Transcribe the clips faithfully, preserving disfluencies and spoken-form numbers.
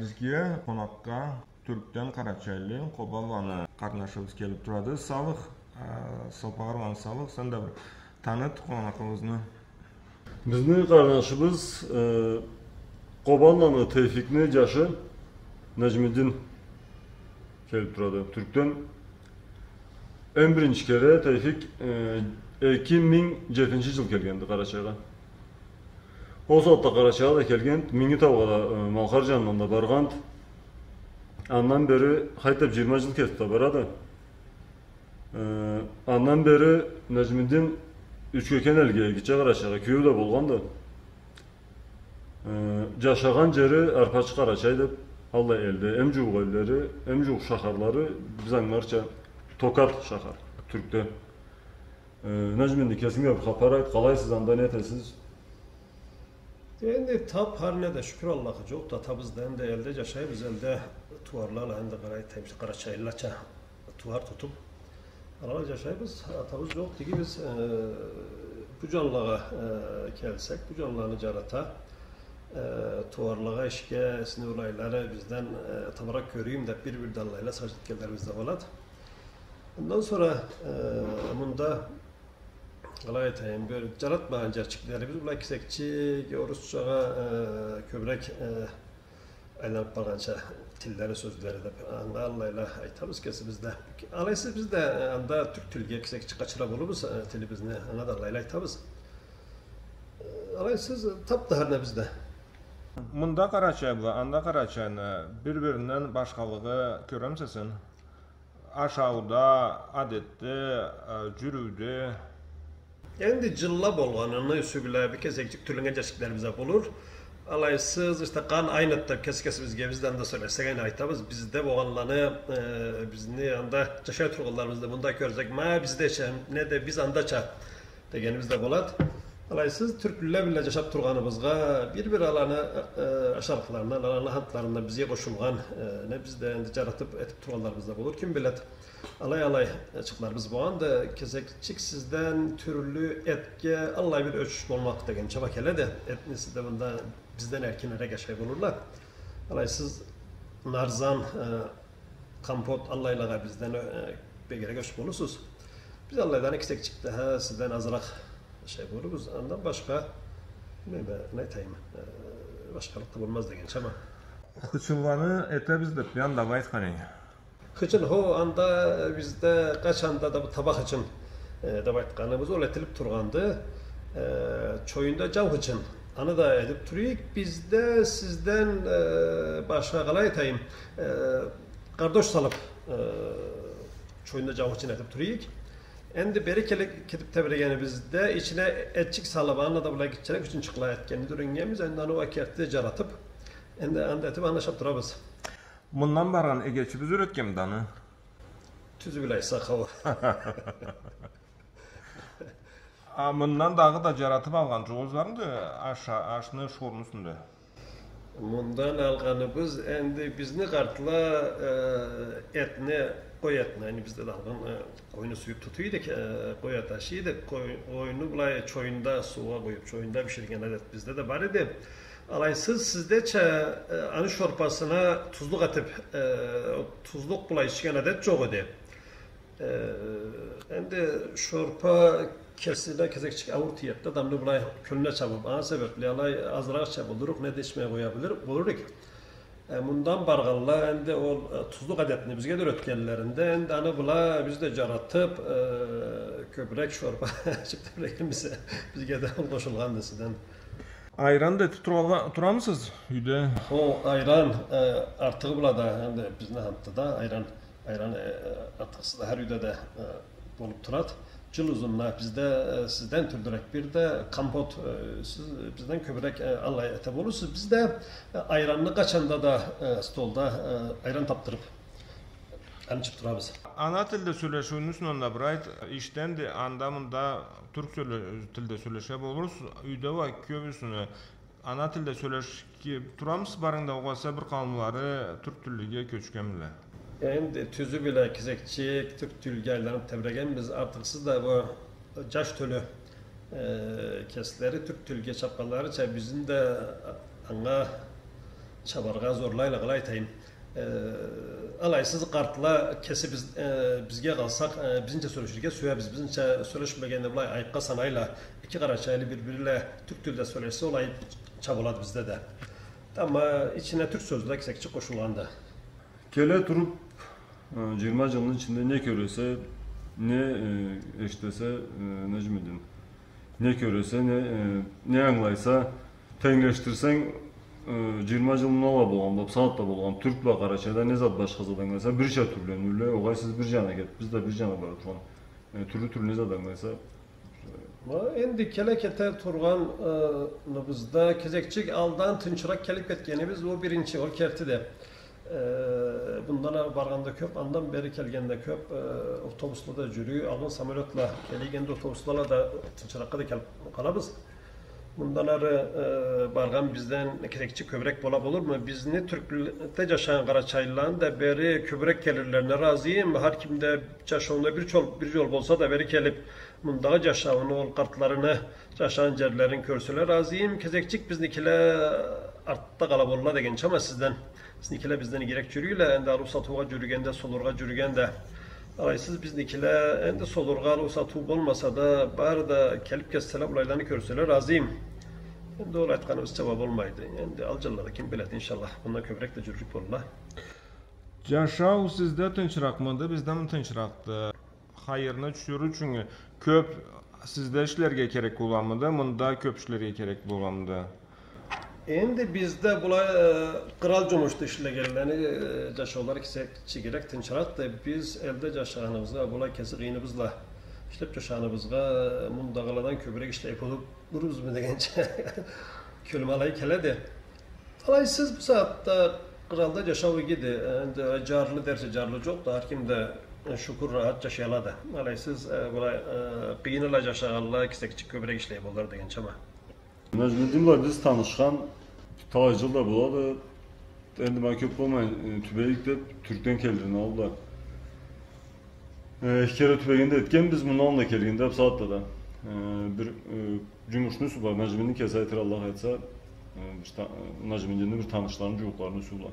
Бизге къонакъгъа Тюркден къарачайлы, Къобанланы къарнашыбыз келип турады. Саулукъ, а, Салпагъарланы, саулукъ. Сен да бир таныт къонагъыбызны. Бизни къарнашыбыз, э, Къобанланы Тейфикни джашы Нажмидин келип турады. Тюркден эм биринчи кере Тейфик, э, эки минг джетинчи джыл келгенди Къарачайгъа. Ол сагъатда Къарачайгъа да келген, Минги таугъа да, э, Малкъар джанындан да баргъан. Андан бери, къайтып, джыйырма джыл кетип да барады. Э, андан бери Нажмидин Ючкекен элге, Гитче Къарачайгъа кюеу да болгъанды. Э, джашагъан джери Арпачыкъ Къарачай деп, аллай элде, эм джууукъ эллери, эм джууукъ шахарлары, биз ангыларча, Токат шахар, Тюркде. Э, Нажмидин, кесинг да бир хапар айт, къалайсыз, анда не этесиз? Энди тап хар не да, шукур Аллахха, джокъду атабыз да, энди элде джашайбыз, элде тууарлала, энди къарай-, тайпча, къарачайлылача тууар тутуп, алай джашайбыз, атабыз джокъду, тиги биз, э, бу джанлагъа, э, келсек, бу джанланы джарата, э, тууарлагъа, ишге, эсни улайлары бизден, э, табыракъ кёрюрюм деп, бир-бирде аллайла сагъыш этгенлерибиз да болады. Андан сора, э, мында, къалай айтайым, бир джаратмагъан джерчиклерибиз, былай кесекчик, орусчагъа, э, кёбюрек, э, айланып баргъанча тиллери, сёзлери деп, анга аллайла айтабыз кесибиз да. Алайсыз биз да, э, анда тюрк тилге кесекчик къачыра болурбуз, э, тилибизни, анга да аллайла айтабыз. Э, алайсыз тап да хар не биз да. Мында къарачай бла анда къарачайны бир-биринден башхалыгъы кёремисе сен? Ашауда, адетде, э, джюрюуде. Энди джылла болгъаныны юсю бла бир кесекчик тюрленнген джерчиклерибиз да болур. Алайсыз, иште, къан айнытды, кеси-кесибизге биз да анда сёлешсек, анда айтабыз, бизде болгъанланы, э, бизни анда джашай тургъанларыбызны мында кёрсек, ма, биздеча, не да биз андача дегенибиз да болады. Алайсыз, тюрклюле бла джашап тургъаныбызгъа, бир-бир аланы, э, ашарыкъларындан, аланы хантларындан бизге къошулгъан, э, не биз да энди джаратып этип тургъанларыбыз да болур, ким биледи. Алай-алай, э, чыкъларыбыз болгъанды, кесекчик сизден тюрлю этге аллай бир ёч болмакъ деген чама келеди. Этни сизде мында бизден эркинирек ашай болурла. Алайсыз, нарзан, э, компот, аллайлагъа бизден, э, бегирек ёч болурсуз. Биз аллайдан кесекчик даха сизден азыракъ ашай болурбуз. Андан башха, билмейме, не айтайым, э, башхалыкъ да болмаз деген чама. Хычынланы этебиз деп, бир анда алай айтхан эдинг. Хычын, хо, анда бизде къачан да, да бу таба хычын, э, деп айтханыбыз, ол этилип тургъанды. Э, чоюнда джау хычын. Аны да этип тура эдик. Бизде сизден, э, башха, къалай айтайым, э, къардош салып, э, чоюнда джау хычын этип тура эдик. Энди бери келип, кетип тебирегенибизде ичине этчик салып, аны да былай гитчерек хычынчыкъла этгенни юреннгенбиз. Энди аны уа керти джаратып, энди анда этип, аны ашап турабыз. Мындан баргъан эгечибиз юретгенмиди аны? Тюзю бла айтсакъ, хо. А мындан дагъыда джаратып алгъан джугъузларынг да аша-, ашны шорну юсюнде? Мындан алгъаныбыз, энди бизни къартла, э, этни, къой этни, энди бизде да алгъан, э, къойну сюйюп тута эдик, э, къой эт ашай эдик, къой-, къойну былай чоюнда суугъа къоюп, чоюнда биширген адет бизде да бар эди. Алайсыз, сиздеча, э, аны шорпасына тузлукъ этип, э, тузлукъ бла ичген адет джокъ эди. Э, энди шорпа кесине кесекчик ауур тиеди да, адамны былай кёлюне чабып, аны себепли алай азыракъча болурукъ, не да ичмей къоя билир, болур эдик. Э, мындан баргъанла, энди ол, э, тузлукъ адетни бизге да юретгенлеринде, энди аны бла биз да джаратып, э, кёбюрек шорпа ичип тебирегенбиз, бизге да ол къошулгъанды сизден. Айран да этип тургъанла-, турамысыз юйде? Хо, айран, э, артыгъы бла да, энди бизни хантда да айран, айран, э, артыкъсыз да хар юйде да, э, болуп турады. Джыл узунуна бизде, э, сизден тюрлюрек бир да компот, э, сиз бизден кёбюрек, э, алай эте болурсуз. Биз да, э, айранны къачан да да, э, столда, э, айран тапдырып, аны ичип турабыз. Ана тилде сёлешиуню юсюнден да бир айт, ишденди, анда-мында тюрк сёле-, тилде сёлеше болурсуз, юйде уа кёбюсюне ана тилде сёлешип турамысыз, барынгда огъесе бир къауумлары тюрк тилге кёчгенмиле? Энди тюзю бла кесекчик тюрк тилге айланып тебирегенбиз, артыкъсыз да бу джаш тёлю, э, кеслери тюрк тилге чапханларыча, бизни да анга Чабаргъа зорлайла, къалай айтайым. Э, алайсыз къартла кеси биз, э, бизге къалсакъ, э, бизнича сёлеширге сюебиз. Бизнича сёлешмегенни былай айыпха санайла. Эки къарачайлы бир-бири бла тюрк тилде сёлешсе, ол айып чабылады бизде да. Амма ичине тюрк сёзле кесекчик къошулгъанды. Келе туруп, э, джыйырма джылны ичинде не кёресе, не, э, эшитесе, э, Нажмидин, не кёресе, не, э, не ангылайса, тенглешдирсенг, э, джыйырма джыл мындан алгъа болгъан, бусагъатда болгъан тюрк бла къарачайда не зат башха зат ангылайса, бирча тюрлениуле, огъай, сиз бир джанына кетип, биз да бир джанына бара тургъан. Э, тюрлю-тюрлю не зат ангылайса. Ма, энди келе кете тургъаныбызда, кесекчик алдан тынчыракъ келип кетгенибиз, ол биринчи, ол кертиди. Э, мындан а баргъанда кёп, андан бери келгенде кёп, э, автобусла да джюрюй, алгъын самолётла келе эди, энди автобусла да тынчыракъгъа да келип къалабыз. Мындан ары, э, баргъан бизден кесекчик кёбюрек бола болурму? Бизни Тюрклюкде джашагъан къарачайлыланы да бери кёбюрек келирлерине разыйым. Хар ким да джашауунда бир джол, бир джол болса да бери келип, мындагъы джашауну, ол къартларыны джашагъан джерлерин кёрселе разыйым. Кесекчик бизникиле артда къала болурла дегенча, ма, сизден. Бизникиле бизден игирек джюрюйле, энди алыу-сатыугъа джюрюгенде, солургъа джюрюгенде. Алайсыз бизникиле, энди солургъа алыу-сатыу болмаса да, бары да келип кетселе, былайланы кёрселе разыйым. Энди ол айтханыбыз джууаб болмайды. Энди алджалла да, ким биледи, иншаллах. Мындан кёбюрек да джюрюрюк болурла. Джашау сизде тынчыракъмыды, биздеми тынчыракъды? Хайырына тюшюр ючюн кёп сизде ишлерге керек болгъанмыды, мында кёп ишлерге керек болгъанмыды? Энди бизде былай, э, кърал джумушда ишлегенлени, э, джашаулары кесекчигирек, тынчыракъды. Биз элде джашагъаныбызгъа, былай кеси къыйыныбызла ишлеп джашагъаныбызгъа, э, мындагъыладан кёбюрек ишлей болур, болурбузму дегенча, кёлюме алай келеди. Алайсыз, бусагъатда къралда джашау игиди. Энди джарлы дерча, джарлы джокъду. Хар ким да, э, шукур, рахат джашай алады. Алайсыз, э, былай, э, къыйыныла джашагъанла кесекчик кёбюрек ишлей болур дегенча, ма. Нажмидин бла биз танышхан талай джыл да болады. Энди ма кёп болмай, э, тюбейик деп, Тюркден келдирген алды. Э, эки кере тюбегенни этгенбиз, мындан алгъын да келгенде, бусагъатда да. Э, бир, э, джумушну юсю бла, Нажмидин кеси айтыр, Аллах айтса, э, бир та-, э, Нажмидинни бир танышларыны джууукъларыны юсю бла.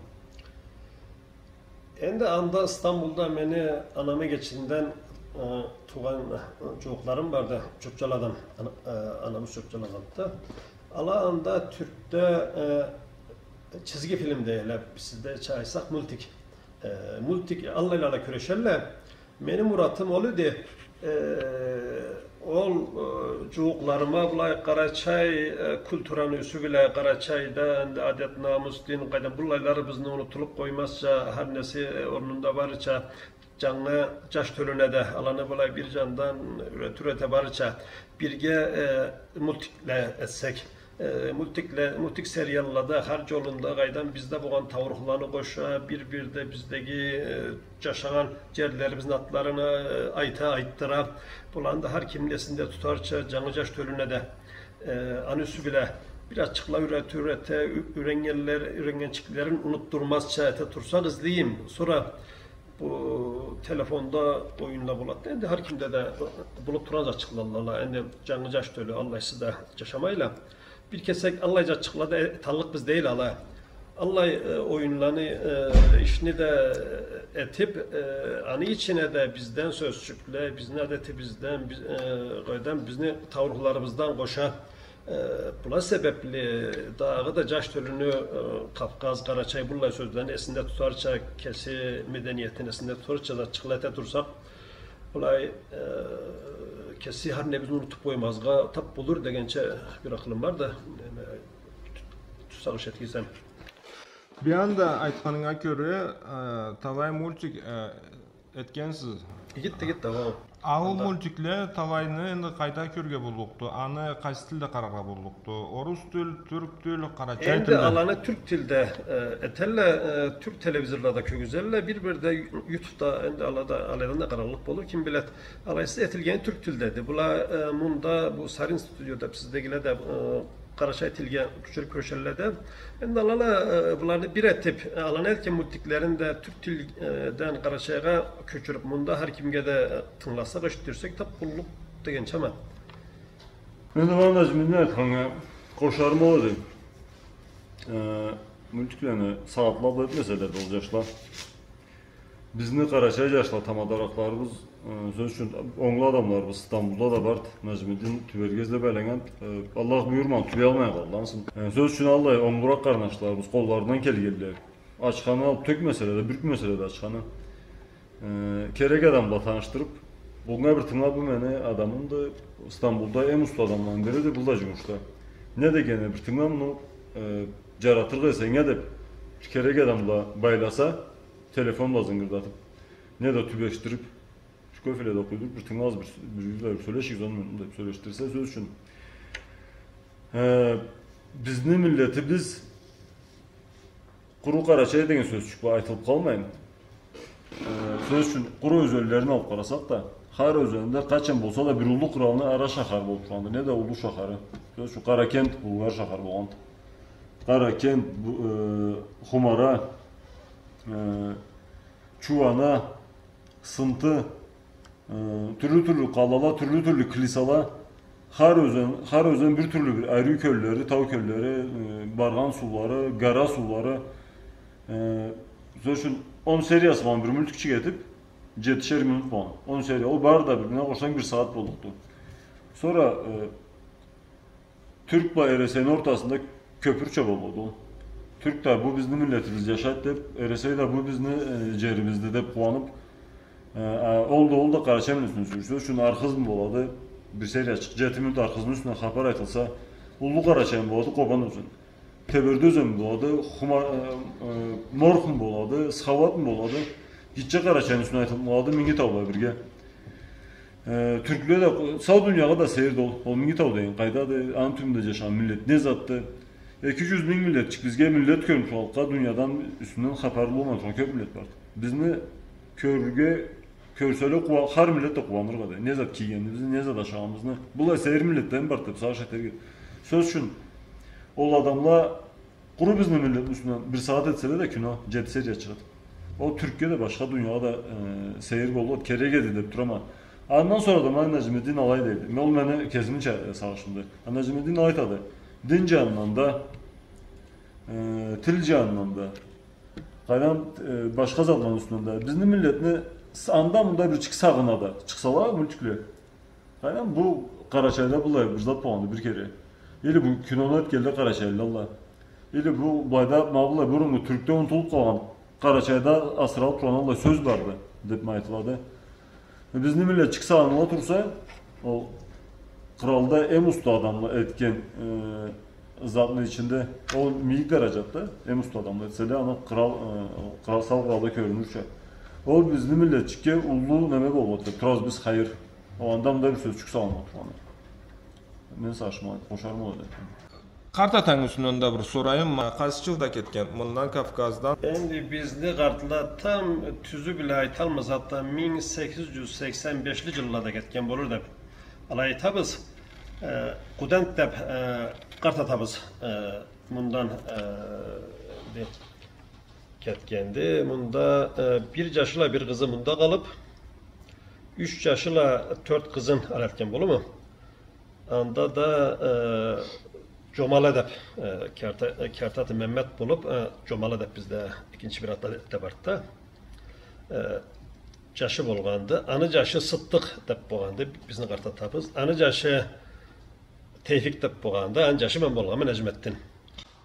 Энди анда Истанбулда мени анамы эгечинден, э, туугъан, э, джууукъларым барды, Чопчаладан, ана-, э, анамы Чопчаладанды. Ала анда Тюркде, э, чизги фильм дейле, сиздеча айтсакъ, мультик. Э, мультик, аллайла кюрешелле. Мени муратым ол эди, э, ол, э, джууукъларыма былай къарачай, э, культураны юсю бла, Къарачайда энди адет, намус, дин, къайдам, быллайлары бизни унутулуп къоймазча, хар неси, э, орнунда барырча, джангы джаш тёлюне да, аланы былай бир джандан юрете-юрете барырча, бирге, э, мультикле этсек, э, мультикле, мультик сериаллада хар джолунда къайдам бизде болгъан таурухланы къоша, бир-бирде биздеги, э, джашагъан джерлерибизни атларыны, э, айта, айтдыра. Буланы да хар кимни эсинде тутарча, джангы джаш тёлюне да, э, аны юсю бла бир азчыкъла юрете-юрете, ю-, юреннгенле, юреннгенчиклерин унутдурмазча эте турсакъ, излейим. Сора бу телефонда оюнла болады. Энди хар кимде да болуп тургъан затчыкъладыла. Энди джангы джаш тёлю аллайсыз да джашамайла. Бир кесек аллай затчыкъла да, э, эталлыкъ биз дейил ала. Аллай, э, оюнланы, э, ишни да, э, этип, э, аны ичине да бизден сёзчюкле, бизни адетибизден, биз-, э, къайдам, бизни таурухларыбыздан къоша, э, была себепли дагъыда джаш тёлюню, э, Кавказ, Къарачай, быллай сёзлени эсинде тутарча, кеси медениетин эсинде тутарча затчыкъла эте турсакъ, былай, э, кеси хар небизни унутуп къоймазгъа тап болур дегенча бир акъылым бар да, э, ту-, ту-, сагъыш этгизсем. Бир анда айтханынга кёре, э, талай мультик, э, этгенсиз. Игитди, игитди, хау. Ол мультикле талайны энди къайда кёрюрге боллукъду? Аны къайсы тилде къараргъа боллукъду? Орус тил, тюрк тил, къарачай тилде? Энди аланы тюрк тилде, э, этелле, э, тюрк телевизорлада кёргюзелле, бир-бирде ю-, ютубда, энди алада, алайдан да къараллыкъ болур, ким биледи. Алайсыз этилгени тюрк тилдеди. Была, э, мында, бу Сарин студиода, сиздегиле да, э, къарачай тилге кёчюрюп кюрешелле да. Энди аланы, э, буланы бир этип, э, аланы этген мультиклерин да тюрк тилден къарачайгъа кёчюрюп, мында хар кимге да, э, тынгыласа, эшитдирсек, тап боллукъ дегенча ма. Энди мындан Нажмидин айтханнга къошарым ол эди. Э, Мультиклени сагъатлаб этмеселе да ол джашла. Бизни къарачай джашла, тамадаракъларыбыз, э, сёз ючюн, онглу адамларыбыз Стамбулда да барды. Нажмидин тюберге излеб айланнган, э, Аллах буюрмагъан, тюбеялмай къалды, ансы. Э, сёз ючюн, аллай онгуракъ къарнашларыбыз къолларындан келгенле, ачханы алыб тёкмеселе да, бюркмеселе да ачханы. Э, керек адам бла танышдырыб, бунга бир тынгыла, бу мени адамымды, Стамбулда эм уста адамланы бириди, бу да джумушда. Не дегенин бир тынгыла, муну, э, джаратыргъа эсенг а деб, керек адам бла байласа, телефон бла зынгырдатыб, не да тюбешдириб, шкофеле да къуйдуруб, бир тынгыла, бир, бир, бир сёлешигиз, он минут деб сёлешдирсе, сёз ючюн. Э, бизни миллетибиз къуру къарачай деген сёзчюк бла айтылыб къалмайын. Э, сёз ючюн, къуру ёзенлерин алыб къарасакъ да, хар ёзенде къачан болса да бир уллу къралны ара шахары болуб тургъанды, не да уллу шахары. Сёз ючюн, Къаракент, Булгъар шахар болгъанды. Къаракент, бу, э, Хумара, э, Чууана, Сынты, э, тюрлю-тюрлю къалала, тюрлю-тюрлю клисала, хар ёзен, хар ёзен бир тюрлю бир ариу кёллери, тау кёллери, э, баргъан суулары, гора суулары, э, сёз ючюн, он сериясы болгъан бир мультикчик этиб, джетишер минут болгъан. Он серия, ол бары да бир-бирине къошсанг бир сагъат боллукъду. Сора, э, Тюрк бла Эресейни ортасында кёпюрча болмады ол. Тюрк да бу бизни миллетибиз джашайды деб, Эресей да бу бизни, э, джерибизди деб къууаныб, э, а, ол да, ол да къарачай миллетни сюйюрсе ючюн архызмы болады, бир сериячыкъ, джети минут архызны юсюнден хапар айтылса, уллу Къарачаймы болады, Къобан ёзен. Теберди ёзенми болады, Хума-, э, э, Морхму болады, Схауатмы болады, гитче Къарачайны юсюнден айтылмады, Минги тау бла бирге. Э, тюркле да, сау дуниягъа да сейирди ол. Ол Минги тау деген къайдады, аны тюбюнде джашагъан миллет не затды? Эки джюз минг миллетчик бизге миллет кёрюнюшю халкъгъа дуниядан юсюнден хапары болмай тургъан кёб миллет барды. Бизни кёрюрге, кёрселе къууа-, хар миллет да къууаныргъа да. Не зат кийгенибизни, не зат ашагъаныбызны. Былай сейир миллетле барды деб сагъыш этерге. Сёз ючюн, ол адамла Къуру бизни миллетни юсюнден бир сагъат этселе да кино, джети сериячыкъ эди. Ол тюркге да, башха дуниягъа да, э, сейир боллукъ, керек эди деб турама. Андан сора да мени Нажмидин алай дейди. Мен, ол мени кесимича, э, сагъышымды. А Нажмидин алай айтады. Дин джанындан да, э, тил джанындан да, къайдан, э, башха затланы юсюнден да. Бизни миллетни с-, анда-мында бирчик сагъына да. Чыкъсала мультикле. Къайдам, бу Къарачайда былай бир зат болгъанды бир кере. Или бу кинону этгенле къарачайлыла. Или бу былайда, ма былай буруннгу Тюркде унутулуб къалгъан, Къарачайда асыралыб тургъан аллай сёз барды, деб ма айтылады. Бизни миллетчик сагъыныла турса, ол къралда эм уста адамла этген, э, затны ичинде ол мийик даражатда, эм уста адамла этселе, аны кърал, э, кърал, сау къралда кёрюнюрча. Ол бизни миллетчикге уллу неме боллукъду, турабыз биз хайыр. Ол анда-мында бир сёзчюк салынмай тургъаны. Мен сагъышыма къошарым ол эди. Къарт атанг юсюнден да бир сорайым, къайсы джылда кетген мындан Кавказдан? Энди бизни къартла там тюзю бла айталмаз, хатта минг сегиз джюз сексен бешли джыллада кетген болур деб алай айтабыз. Э, Къудент деб, э, къарт атабыз, э, мындан, э, бир кетгенди. Мында, э, бир джашыла бир къызы мында къалыб, юч джашыла тёрт къызын алыб кетген болурму? Анда да, э, Джомала деб, э, керта-, э, Кертаты Меммет болуб, э, Джомала деб бизде экинчи бир аты да барды да. Э, джашы болгъанды. Аны джашы Сыттыкъ деб болгъанды, бизни къарт атабыз. Аны джашы Тейфик деб болгъанды. Аны джашы мен болгъанма, Неджметдин.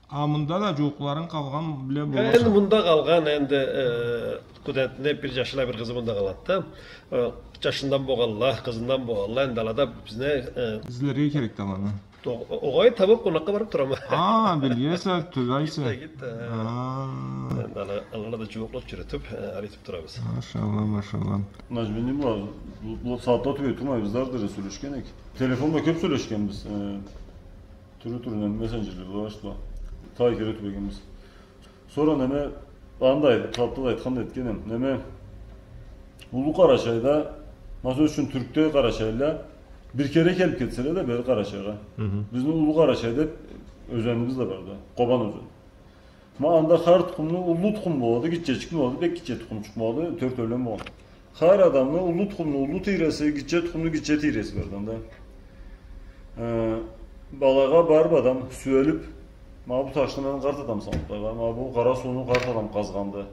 А мында да джууукъларынг къалгъан биле болур. Энди мында къалгъан, энди, э, Къудентни бир джашыла бир къызы мында къалгъанды да. Э, джашындан болгъанла, къызындан болгъанла, энди ала да бизни, э, излерге керекди аланы. О-, огъай, табыб къонакъгъа барыб турама. А, билгенсе, тюбейсе. Гитди, гитди, э. А. Энди ала, аланы да джууукълаб джюрютюб, э, алай этиб турабыз. Машалла, машалла. Нажмидин бла, бу, бу сагъатда тюбей турмай, биз да ары дери сёлешген эдик. Телефонда кёб сёлешгенбиз, э, Тюрлю-тюрлю мессенджерле бла, ишде. Талай кере тюбегенбиз. Сора неме, анда айт-, китапда да айтхан да этгеним. Неме, Уллу Къарачайда, масала ючюн, Тюркде къарачайлыла бир кере келиб кетселе да бери Къарачайгъа. Хы-хы. Бизни Уллу Къарачай деб ёзенибиз да барды. Къобан ёзен. Ма анда хар тукъумну уллу тукъум болады, гитчечик болады, бек гитче тукъумчукъ болады, тёртеулен болады. Хар адамны уллу тукъумну уллу тийреси, гитче тукъумну гитче тийреси барды анда. Э, балагъа барыб адам сюелиб, Ма бу ташны мен къарт адам санаб къойгъанма, ма бу къара сууну къарт адам къазгъанды,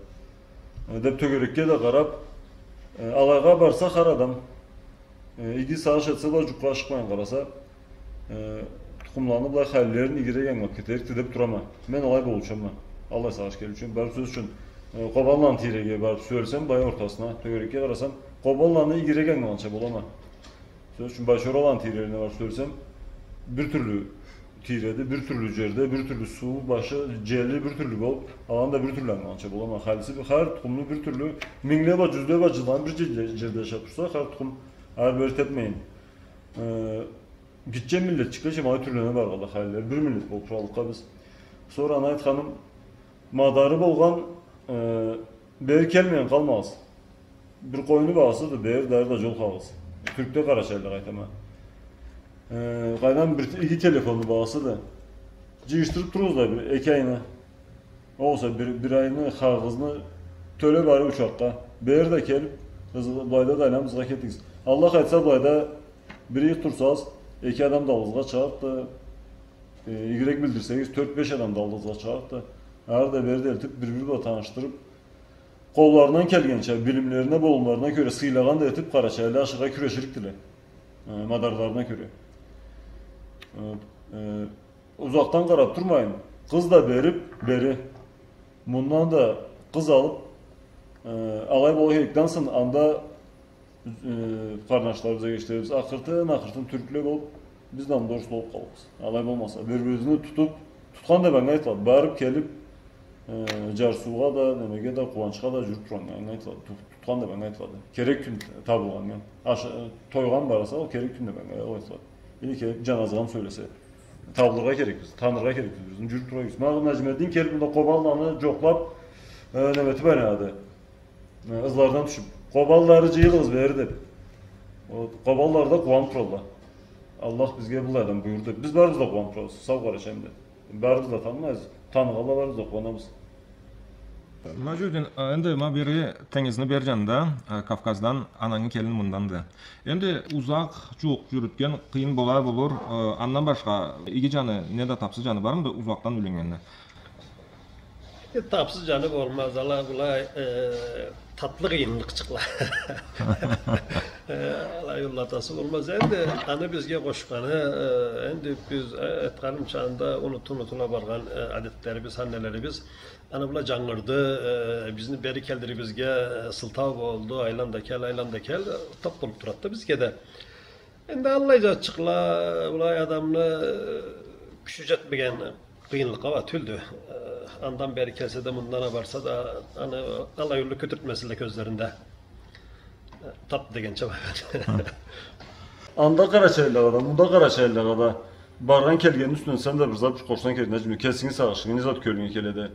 э, деб тёгерекге да къараб, э, алайгъа барса хар адам, э, иги сагъыш этсе, былай джукъгъа ашыкъмайын къараса, э, тукъумланы былай халилерин игирек ангылаб кетерикди деб турама. Мен алай болуучанма. Аллай сагъыш келиучю. Барыб, сёз ючюн, э, Къобанланы тийреге барыб сюелсем, былай ортасына, тёгерекге къарасам, Къобанланы игирек ангыланча болама. Сёз ючюн, Байчораланы тийрелерине барыб сюелсем, бир тюрлю тийреди, бир тюрлю джерде, бир тюрлю суу башы, джели бир тюрлю болуб, аланы да бир тюрлю ангыланча болама. Халиси бир, хар тукъумну бир тюрлю, мингле бла, джюзле бла джылланы бир джерде, джерде джашаб турса, хар тукъум ары-бери тепмейин. Э, гитче миллетчикле чамалы тюрлене баргъанла халилери. Бир миллет болуб тураллыкъгъа биз. Сора аны айтханым, мадары болгъан, э, бери келмейин къалмагъыз. Бир къойну багъасыды, бери дары да джол къагъыз. Тюркде къарачайлылагъа айтама. Э, къайдам, бир иги телефонну багъасыды. Джыйышдырыб туругъуз да бир эки айны. Огъесе бир, бир айны хакъыгъызны тёлеб, бери учакъгъа. Бери да келиб, ыз-, былайда да айланыб ызгъа кетигиз. Аллах айтса, былайда бир ыйыкъ турсагъыз, эки адам да аллыгъызгъа чыгъарыкъды, э, игирек билдирсегиз, тёрт-беш адам да аллыгъызгъа чыгъарыкъды. Ары да бери да элтиб, бир-бири бла танышдырыб, къолларындан келгенча, билимлерине, болумларына кёре сыйлагъан да этиб, къарачайлыла ашыргъа кюреширикдиле. Э, мадарларына кёре. Э, э, Узакъдан къараб турмайын, къыз да бериб, бери. Мындан да къыз алыб, э, алай бола керекди ансы, анда, э, къарнашларыбыз, эгечлерибиз акъыртын, акъыртын тюркле болуб, биз да анда орус болуб къалырбыз. Алай болмаса, бир-бирибизни тутуб, тутхан деб анга айтылады. Барыб келиб, э, джарсыугъа да, немеге да, къууанчха да джюрюб тургъаннга анга айтылады. Ту-, тутхан деб анга айтылады. Керек кюн табылгъаннга. Аша-, тойгъа бараса, ол керек кюн деб анга айтылады. Или керек джаназыгъа сёлесе. Табылыргъа керекбиз, таныргъа керекбиз, бирибизни джюрюб тургъа керекбиз. Ма Наджмеддин келиб мында Къобанланы джокълаб, э, неме этиб айланады. Э, ызлардан тюшюб. Къобанлылары, джыйылыгъыз бери деб. Ол Къобанлылары да къууаныб туралла. Аллах бизге быллайдан буюрду деб. Биз барыбыз да къууаныб турабыз. Сау къарачайым деб. Барыбыз да танымайбыз. Таныгъанла барыбыз да къууанабыз. Маджидин, а, энди ма бери тенгизни бери джанында, а, Кавказдан анангы келин мынданды. Энди узакъ, джууукъ джюрютген къыйын бола болур, а, андан башха иги джаны, неда тапсыз джаны бармыды узакъдан юйленнгенни? Э, тапсыз джаны болмаз, ала былай, э, татлы къыйынлыкъчыкъла. Э, алай юллатасы болмаз. Энди аны бизге къошханы, э, энди биз, э, айтханымча, анда унут-, унутула баргъан, э, адетлерибиз, аннелерибиз. Аны бла джангырды, э, бизни бери келтиририбизге, э, сылтау болду, айлан да кел, айлан да кел, э, тап болуб турады да бизге да. Энди аллай затчыкъла, былай адамны, э, кючю джетмеген къыйынлыкъгъа уа тюлдю. Э, андан бери келсе да, мындан а барса да, аны алай уллу кётюртмесинле кёзлеринде. Тап дегенча бар. Анда къарачайлылагъа да, мында къарачайлылагъа да баргъан келгенни юсюнден сен да бир зат къошсанг керек, Наджму, кесинги сагъышынг, не зат кёлюнге келеди?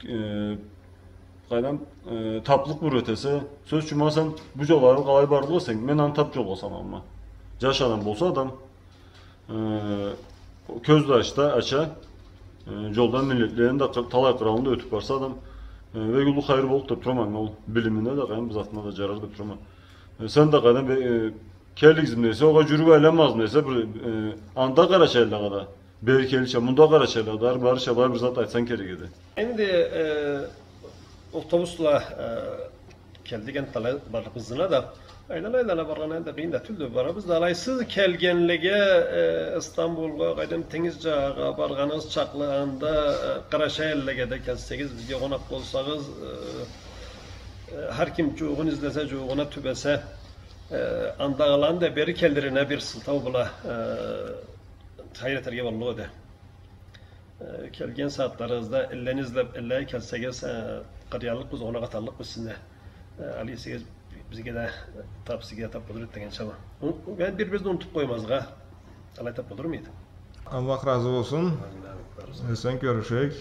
Э, къайдам, э, таплыкъ бир ётесе, сёз ючюн, ма сен бу джолланы къалай барлыкъ эсенг, мен аны тап джолгъа санарма. Джаш адам болса адам, э, кёз да ача, ача, э, джолдан миллетлени да къы-, талай къралны да ётюб барса адам, э, бек уллу хайыр боллукъ деб турама, ол билимине да, къайдам, бир затына да джарар деб турама. Э, сен да, къайдам, бе-, э, келигиз десе, огъа джюрюб айланмагъыз десе, бир, э, анда къарачайлылагъа да, бери келирча, мында къарачайлылагъа да, барырча, былай бир зат айтсанг керек эди. Энди, э, автобусла, э, келдик энди талай барлыкъ ызына да. Айлана-айлана баргъан энди къыйын да тюлдю, барабыз да. Алайсыз келгенлеге, э, Истанбулгъа, къайдам, тенгиз джагъагъа баргъаныгъыз чакълы, анда, э, къарачай эллеге да келсегиз, бизге къонакъ болсагъыз, э, э, хар ким джууугъун излесе, джууугъуна тюбесе, э, андагъыланы да бери келирине бир сылтау бла, э, хайыр этерге боллукъ эди. Э, келген сагъатларыгъызда эллени излеб, эллеге келсегиз, э, къарыяллыкъбыз, къонакъ аталлыкъбыз сизни. Э, алай эсегиз, бизге да тап, сизге да тап болур эди дегенча. Бир-бирибизни унутуб къоймазгъа, алай тап болурму эди? Аллах разы болсун. Эсен кёрюшейик.